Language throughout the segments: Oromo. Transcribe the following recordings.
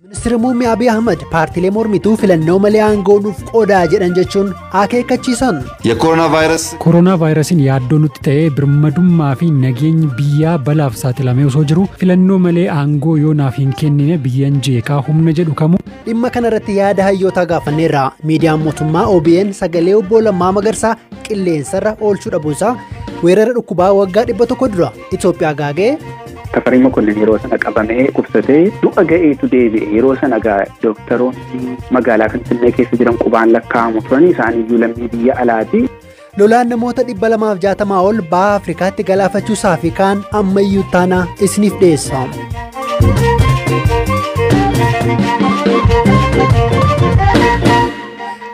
Ministeerri Muummee Abiy Ahmed paartiilee mormituu filannoo malee aangoo nuuf qoodaa jedhan jechuun akeekkachiisan. የኮሮና ቫይረስ Koronaa vaayirasiin yaaddoo nutti ta'ee birmadummaa fi nageenyi biyyaa balaaf saaxilamee osoo jiru filannoo malee aangoo yoo naaf hin kennine biyyan jeeqaa humna jedhu kamuu. Dhimma kanarratti yaada hayyootaa gaafanneerra. Miidiyaan mootummaa OBN sagalee obbo Lammaa Magarsaa qilleensarra oolchuu dhabuusaa weerara dhukkubaa waggaa 100 dura Itoophiyaa gaagee. Tafarii Mokonnin yeroo sana qabamee dhukkubsatee du'a ga'eetu deebi'e. Yeroo sana egaa dooktaroonni magaalaa Finfinnee keessa jiran qubaan lakkaa'amu turan, isaaniyyuu lammii biyya alaati. Lolaan namoota 260 ol baha Afrikaatti galaafachuusaa fi kaan ammayyuu taanaa isiniif dhiyeessa.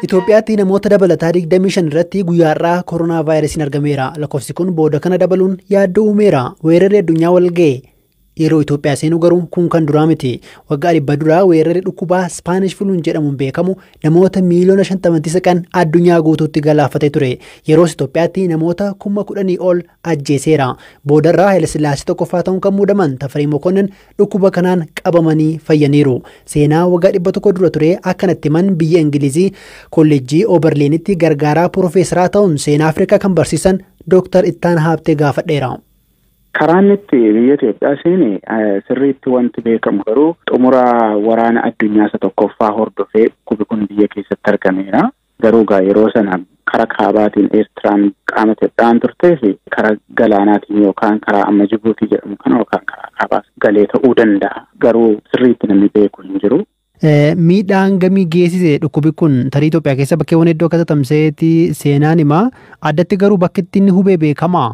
Itoophiyaatti namoota dabalataa 25 irratti guyyaarraa koronaa vaayirasiin argameera. Lakkoofsi kun booda kana dabaluun yaaddoo uumeera. Weerarri addunyaa wal ga'e yeroo Itoophiyaa seenu garuu kun kan duraa miti. Waggaa 100 duraa weerarri dhukkubaa Spaanish Fluun jedhamuun beekamu namoota miiliyoona 50 siqan addunyaa guutuutti galaafatee ture. Yeroos Itoophiyaatti namoota 10,000 ol ajjeeseera. Boodarraa Hayilasillaasee tokkoffaa ta'uun kan muudaman Tafarii Mokonnin dhukkuba kanaan qabamanii fayyaniiru. Seenaa waggaa 100 dura ture akkanatti himan biyya Ingilizii kolleejjii Oberliinitti gargaaraa piroofeesaraa ta'uun seenaa Afrikaa kan barsiisan Dooktar Ittaan Haabtee gaafadheera. Karaan itti biyya Itoophiyaa seene sirriitti wanti beekamu garuu xumura waraana addunyaa isa tokkoffaa hordofee dhukkubni kun biyya keessatti argameera. Garuu egaa yeroo sana karaa kaabaatiin Eertiraan qaama Itoophiyaan turtee fi karaa galaanaatiin yookaan karaa amma Jibuutii jedhamu kana yookaan karaa kaabaas galee ta'uu danda'a. Garuu sirriitti namni beeku hin jiru. Miidhaan gamii geessise dhukkubi kun tarii Itoophiyaa keessa bakkeewwan hedduu akka tamsa'eetti seenaan himaa. Addatti garuu bakki itti inni hubee beekamaa?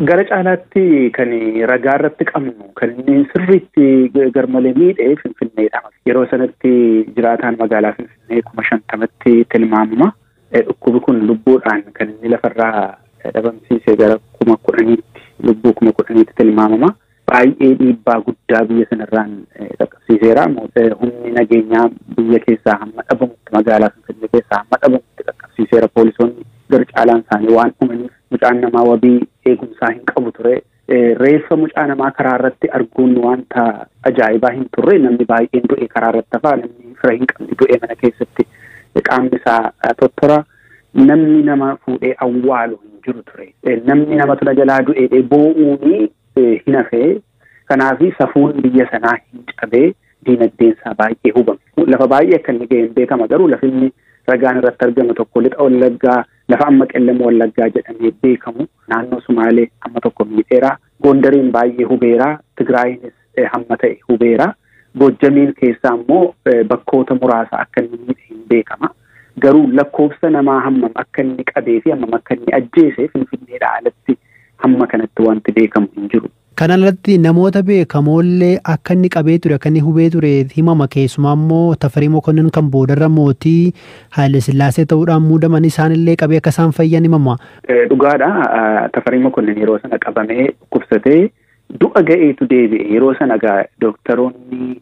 Gara caalaatti kan ragaa irratti qabnu kan inni sirriitti garmalee miidhee Finfinneedha. Yeroo sanatti jiraataan magaalaa Finfinnee 50,000tti tilmaamama. Dhukkubni kun lubbuudhaan kan inni lafarraa dhabamsiise gara 10,000tti, lubbuu 10,000tti tilmaamama. Baay'ee dhiibbaa guddaa biyya sanarraan qaqqabsiiseera. Humni nageenyaa biyya keessaa hamma dhabamutti, magaalaa Finfinnee keessaa hamma dhabamutti qaqqabsiiseera. Poolisoonni gara caalaan isaanii waan dhumaniif mucaan namaa wabii eegumsaa hin qabu ture. Reeffa mucaa namaa karaa irratti arguun wanta ajaa'ibaa hin turre. Namni baay'een du'e karaa irratti hafaa, namni fira hin qabne du'e mana keessatti qaamni isaa tottora. Namni nama fuudhee awwaalu hin jiru ture. Namni nama tuna jalaa du'ee boo'uuni hin hafee. Kanaaf safuun biyya sanaa hin cabee diinagdeen isaa baay'ee hubame. Lafa baay'ee akka inni ga'e hin beekama garuu lafi inni ragaan irratti argamu tokko lixa Wallaggaa, lafa amma Qellem Wallaggaa jedhamee beekamu naannoo Sumaalee amma tokko miidheera. Gondariin baay'ee hubeera. Tigraayinis hamma ta'e hubeera. Gojjamiin keessaa immoo bakkoota muraasa akka inni miidhe hin beekama. Garuu lakkoofsa namaa hammam akka inni qabee fi hammam akka inni ajjeese Finfinneedhaa alatti hamma kanatti wanti beekamu hin jiru. Kana alatti namoota beekamoollee akka inni qabee ture, akka inni hubee ture himama. Keessumaa immoo Tafarii Mokonnin kan boodarra mootii Hayilasillaasee ta'uudhaan muudaman isaanillee qabee akka isaan fayyan himama. Dhugaadha. Tafarii Mokonnin yeroo sana qabamee dhukkubsatee du'a ga'eetu deebi'e. Yeroo sana egaa dooktaroonni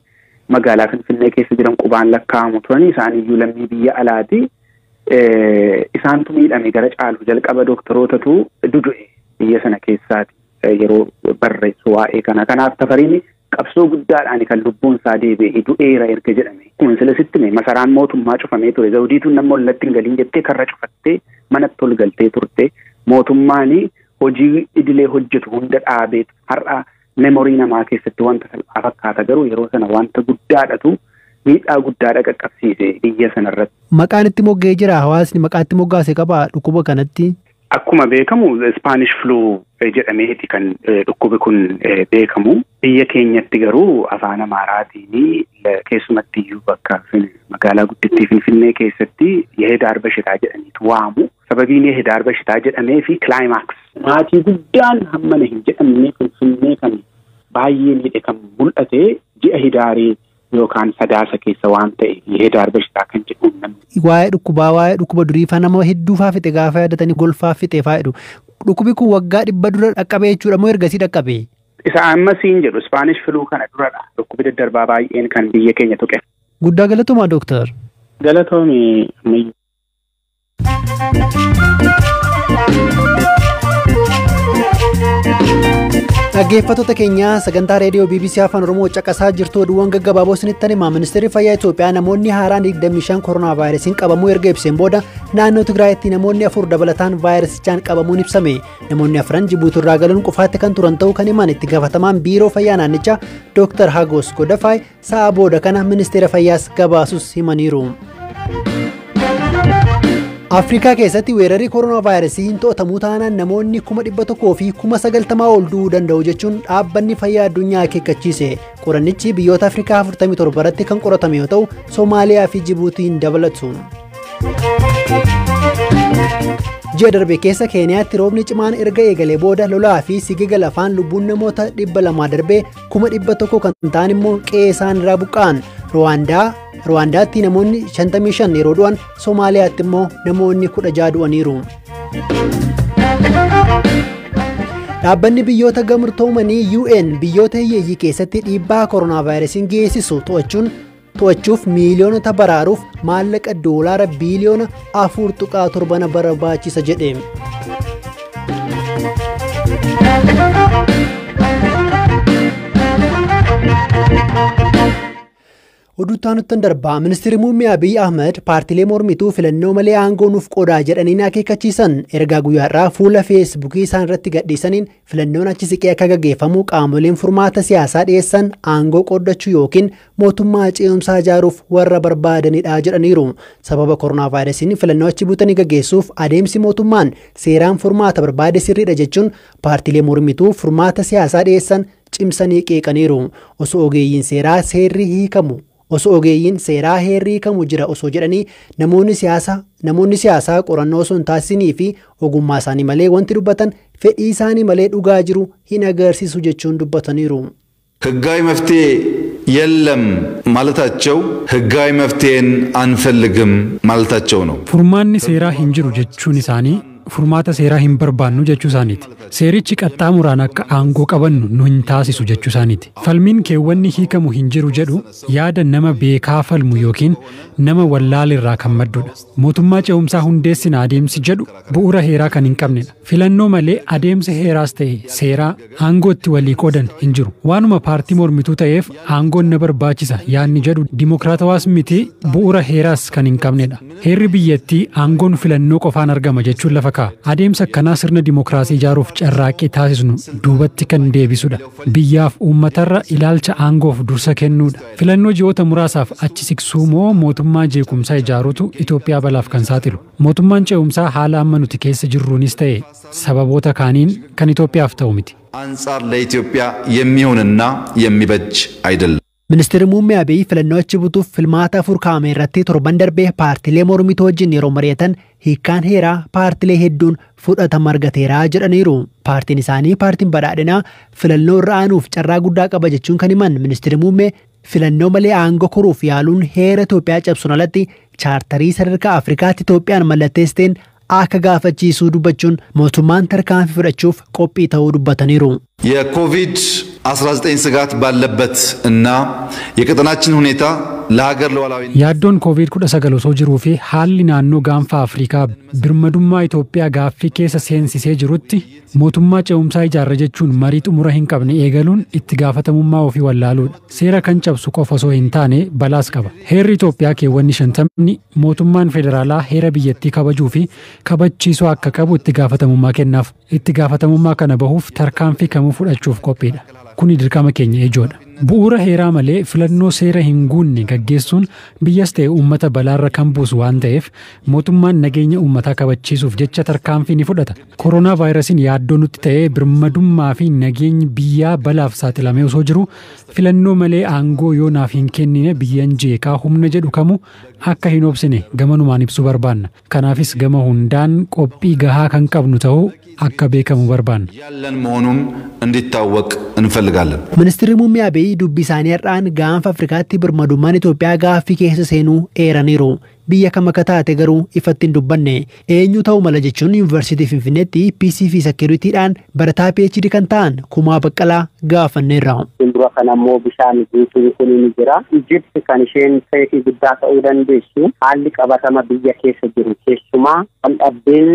magaalaa Finfinnee keessa jiran qubaan lakkaa'amu turan, isaaniyyuu lammii biyya alaati. Isaantu miidhame gara caalu jalqaba dooktarootatu dudu'e biyya sana keessaati yeroo barreessu waa'ee kana. Kanaaf Tafariin qabsoo guddaadhaan kan lubbuun isaa deebi'e du'eera erga jedhame. Kun sila sitti mee masaraan mootummaa cufamee ture. Zawdiituun nama ollatti hin galiin jettee karra cufattee manatti ol galtee turte. Mootummaan hojii idilee hojjetu hunda dhaabee har'a memorii namaa keessatti wanta salphaa fakkaata garuu yeroo sana wanta guddaadhatu miidhaa guddaadha qaqqabsiise biyya sanarratti. Maqaan itti moggee jira, hawaasni maqaa itti moggaase qabaa dhukkuba kanatti? Akkuma beekamu Spanish flu jedhameeti kan dhukkubi kun beekamu. Biyya keenyatti garuu afaan Amaaraatiin keessumatti iyyuu bakka magaalaa guddittii Finfinnee keessatti የህዳር በሽታ jedhaniitu waamu. Sababiin የህዳር በሽታ jedhamee fi climax maatii guddaan hammana hin jedhamne Finfinnee kan baay'ee miidhe kan mul'ate ji'a Hidaarii yookaan Sadaasa keessa waan ta'e የህዳር በሽታ kan jedhuun namni. Waa'ee dhukkubaa, waa'ee dhukkuba durii faa nama hedduu faa fixe gaafa yaadatanii golfaa fixe faa jedhu. Dhukkubi kun waggaa 100 dura dhaqqabee jechuudha moo ergasii dhaqqabe? Isa amma siin jedhu Spanish flu kana duradha. Dhukkubi daddarbaa baay'een kan biyya keenya tuqe. Guddaa galatoomaa Dooktar. Galatoomi. Dhaggeeffattoota keenya sagantaa reediyoo BBC Afaan Oromoo caqasaa jirtu oduuwwan gaggabaaboo isinitti hima. Ministeerri Fayyaa Itoophiyaa namoonni haaraan 25 koronaa vaayirasiin qabamuu erga ibseen booda naannoo Tigraayitti namoonni 4 dabalataan vaayirasichaan qabamuun ibsame. Namoonni 4 Jibuutii irraa galuun qofaatti kan turan ta'uu kan himan itti gaafatamaan biiroo fayyaa naannichaa Dr. Hagos Godafaay sa'a booda kana ministeera fayyaas gabaasus himaniiru. Afrikaa keessatti weerarri koronaa vaayirasii hin to'atamuu taanaan namoonni 190,000 ol du'uu danda'u jechuun dhaabbanni fayyaa addunyaa akeekkachiise. Qorannichi biyyoota Afrikaa 47 irratti kan qoratame yoo ta'u, Soomaaliyaa fi Jibuutiin dabalatu. Ji'a darbe keessa Keeniyaatti roobni cimaan erga eegalee booda lolaa fi sigiga lafaan lubbuun namoota 200 darbee 100,000 kan ta'an immoo qe'ee isaan irraa buqqa'an. Ruwaandaatti namoonni 55 yeroo du'an, Soomaaliyaatti immoo namoonni 16 du'aniiru. Dhaabbanni biyyoota gamtoomanii UN biyyoota hiyyeeyyii keessatti dhiibbaa koronaa vaayirasiin geessisu to'achuuf miiliyoonota baraaruuf maallaqa doolaara biiliyoona 4.7 barbaachisa jedhe. Oduutti aanutti darbaa. Ministeerri Muummee Abiy Ahmed paartiilee mormituu filannoo malee aangoo nuuf qoodaa jedhaniin akeekkachiisan. Ergaa guyyaarraa fuula feesbuukii isaan irratti gadhiisaniin filannoon achi siqee akka gaggeeffamu qaamoleen furmaata siyaasaa dhiyeessan aangoo qooddachuu yookiin mootummaa ce'umsaa ijaaruuf warra barbaadanidha jedhaniiru. Sababa koronaa vaayirasiin filannoo achi buutanii gaggeessuuf adeemsi mootummaan seeraan furmaata barbaade sirriidha jechuun paartiilee mormituu furmaata siyaasaa dhiyeessan cimsanii qeeqaniiru. Osoo ogeeyyiin seeraa seerri hiikamu Osoo ogeeyyiin seeraa heerri hiikamu jira osoo jedhanii namoonni siyaasaa qorannoo osoo hin taasisinii fi ogummaa isaanii malee wanti dubbatan fedhii isaanii malee dhugaa jiru hin agarsiisu jechuun dubbataniiru. ህጋዊ መፍትሄ የለም ማለታቸው ህጋዊ መፍትሄን አንፈልግም ማለታቸው ነው። Furmaanni seeraa hin jiru jechuun isaanii furmaata seeraa hin barbaannu jechuu isaaniiti. Seerichi qaxxaamuraan akka aangoo qabannu nu hin taasisu jechuu isaaniiti. Falmiin keewwanni hiikamu hin jiru jedhu yaada nama beekaa falmu yookiin nama wallaalirraa kan maddudha. Mootummaa ce'umsaa hundeessina adeemsi jedhu bu'uura heeraa kan hin qabnedha. Filannoo malee adeemsa heeraas ta'e seeraa aangootti walii qoodan hin jiru. Waanuma paartii mormituu ta'eef aangoon na barbaachisa yaadni jedhu dimokiraatawaas miti bu'uura heeraas kan hin qabnedha. Heerri biyyattii aangoon filannoo qofaan argama jechuun lafa kaa'a. Adeemsa akkanaa sirna dimokiraasii ijaaruuf carraaqqii taasisnu duubatti kan deebisudha. Biyyaaf uummatarra ilaalcha aangoof dursa kennuudha. Filannoo ji'oota muraasaaf achi siqsuu moo mootummaa jeequmsaa ijaaruutu Itoophiyaa balaaf kan saaxilu. Mootummaan ce'umsaa haala amma nuti keessa jirruunis ta'e sababoota kaaniin kan Itoophiyaaf ta'u miti. አንጻር ለኢትዮጵያ የሚሆንና የሚበጅ አይደለም። Ministeerri Muummee Abiy filannoo achi butuuf filmaata afur kaa'ame irratti torban darbee paartiilee mormituu wajjin yeroo mari'atan hiikkaan heeraa paartiilee hedduun fudhatama argateera jedhaniiru. Paartiin isaanii paartiin badhaadhinaa filannoo irra aanuuf carraa guddaa qaba jechuun kan himan ministeerri Muummee filannoo malee aangoo koruuf yaaluun heera Itoophiyaa cabsuun alatti chaartarii sadarkaa Afrikaatti Itoophiyaan mallatteessiteen akka gaafachiisuu dubbachuun mootummaan tarkaanfii fudhachuuf qophii ta'uu dubbataniiru. የኮቪድ-19 ስጋት ባለበት እና የቀጠናችን ሁኔታ ለሀገር ሉዓላዊነት Yaaddoon COVID-19 osoo jiruu fi haalli naannoo gaanfa Afrikaa birmadummaa Itoophiyaa gaaffii keessa seensisee jirutti mootummaa ce'umsaa ijaarra jechuun marii xumura hin qabne eegaluun itti gaafatamummaa ofii wallaaluudha. Seera kan cabsu qofa osoo hin taane balaas qaba. Heerri Itoophiyaa keewwanni 50 mootummaan federaalaa heera biyyattii kabajuu fi kabachiisuu akka qabu itti gaafatamummaa kennaaf. Itti gaafatamummaa kana bahuuf tarkaanfii kamuu fudhachuuf qophiidha. Kuni dirqama keenya ijoodha. Bu'uura heeraa malee filannoo seera hin guunne gaggeessuun biyyas ta'e uummata balaarra kan buusu waan ta'eef mootummaan nageenya uummataa kabachiisuuf jecha tarkaanfii ni fudhata. Koronaa vaayirasiin yaaddoo nutti ta'ee birmadummaa fi nageenyi biyyaa balaaf saaxilamee osoo jiru filannoo malee aangoo yoo naaf hin kennine biyyan jeeqaa humna jedhu kamuu akka hin obsine gamanumaan ibsuu barbaanna. Kanaafis gama hundaan qophii gahaa kan qabnu ta'uu akka beekamu barbaanna. ያለን መሆኑም እንዲታወቅ እንፈልጋለን። Ministeerri Muummee Abiy dubbii isaanii har'aan gaanfa Afrikaatti birmadummaan Itoophiyaa gaaffii keessa seenuu eeraniiru. Biyya kam akka taate garuu ifatti hin dubbanne. Eenyu ta'uu mala jechuun Yuunivarsiitii Finfinneetti PC fi Seekuriitiidhaan barataa PhD kan ta'an Kumaa Baqqalaa gaafanneerra. Dura kana immoo bishaan guutuun kun ni jira. Ijipti kan isheen feetii guddaa ta'uu dandeessu haalli qabatama biyya keessa jiru keessumaa waldhabdeen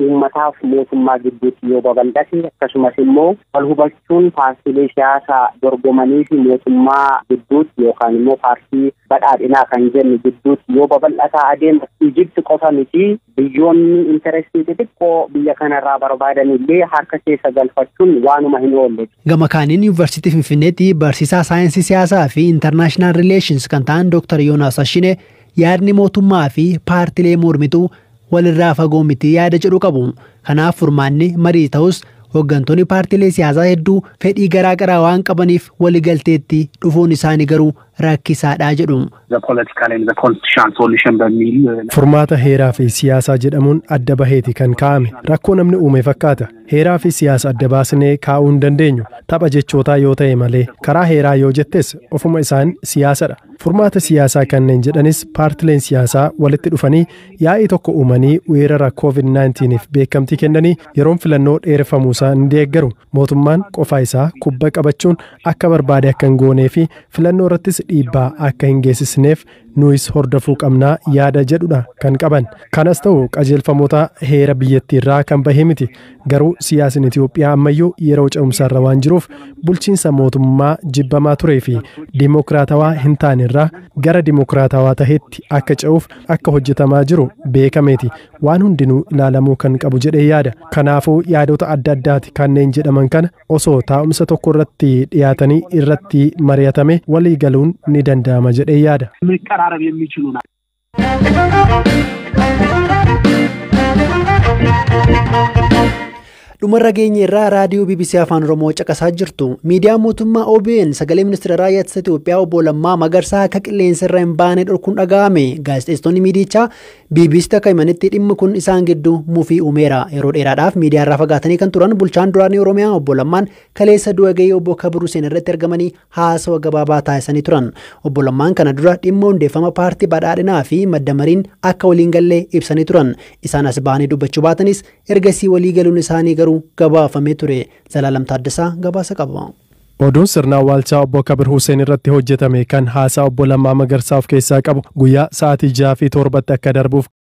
Uummataaf mootummaa gidduutti yoo babal'ate, akkasumas immoo wal hubachuun paartiilee siyaasaa dorgomanii fi mootummaa gidduutti yookaan immoo paartii badhaadhinaa kan jennu gidduutti yoo babal'ataa adeema, Ijipti qofa miti, biyyoonni interestii xixiqqoo biyya kanarraa barbaadan illee harka keessa galfachuun waanuma hin oolle. Gama kaaniin Yuunivarsiitii Finfinneetti barsiisaa saayinsii siyaasaa fi international relations kan ta'an Dr. Yoonaas Ashine yaadni mootummaa fi paartiilee mormituu walirraa fagoo miti yaada jedhu qabu. Kanaaf furmaanni marii ta'us, hooggantoonni paartiilee siyaasaa hedduu fedhii garaa garaa waan qabaniif waliigalteetti dhufuun isaanii garuu rakkisaadha jedhu. Furmaata heeraa fi siyaasaa jedhamuun adda baheeti kan kaa'ame. Rakkoo namni uume fakkaata. Heeraa fi siyaasa adda baasnee kaa'uu hin dandeenyu. Tapha jechootaa yoo ta'e malee, karaa heeraa yoo jettes ofuma isaan siyaasadha. Furmaata siyaasaa kanneen jedhanis paartileen siyaasaa walitti dhufanii yaa'ii tokko uumanii weerara COVID-19f beekamtii kennanii yeroon filannoo dheereffamuusaa ni deeggaru. Mootummaan qofa isaa kubba qabachuun akka barbaade akka hin goonee fi filannoo irrattis dhiibbaa akka hin geessisneef nuyis hordofuu qabnaa yaada jedhudha kan qaban. Kanas ta'u, qajeelfamoota heera biyyattii irraa kan bahe miti. Garuu siyaasni Itoophiyaa ammayyuu yeroo ce'umsaarra waan jiruuf, bulchiinsa mootummaa jibbamaa turee fi dimokiraatawaa hin taane irraa gara dimokiraatawaa tahetti akka ce'uuf akka hojjetamaa jiru beekameeti. Waan hundinuu ilaalamuu kan qabu jedhee yaada. Kanaafuu yaadota adda addaati kanneen jedhaman kana osoo taa'umsa tokko irratti dhiyaatanii irratti mari'atame walii galuun ni danda'ama jedhee yaada. መቀራረብ የሚችሉ ናቸው። Dhumarra geenye irraa raadiyoo BBC Afaan Oromoo caqasaa jirtu. Miidiyaan mootummaa OBN sagalee ministeera raayyaa ittisa Itoophiyaa obbo Lammaa Magarsaa akka qilleensa irra hin baane dhorkuun dhaga'ame. Gaazexeessitoonni miidiyichaa BBC akka himanitti dhimmi kun isaan gidduu mufii uumeera. Yeroo dheeraadhaaf miidiyaa irraa fagaatanii kan turan bulchaan duraanii Oromiyaa obbo Lammaan kaleessa du'a gahee obbo Kabir Hussein irratti argamanii haasawa gabaabaa taasisanii turan. Obbo Lammaan kana dura dhimma hundeeffama paartii badhaadhinaa fi madda mariin akka waliin gallee ibsanii turan. Isaan as bahanii dubbachuu baatanis, ergasii walii galuun isaanii garuu gabaafamee ture. Zalaalam Taaddasaa gabaasa qaba. Oduun sirna awwaalchaa obbo Kabir Hussein irratti hojjetame kan haasaa obbo Lammaa Magarsaa of keessaa qabu guyyaa sa'aatii 6 fi 7tti akka darbuuf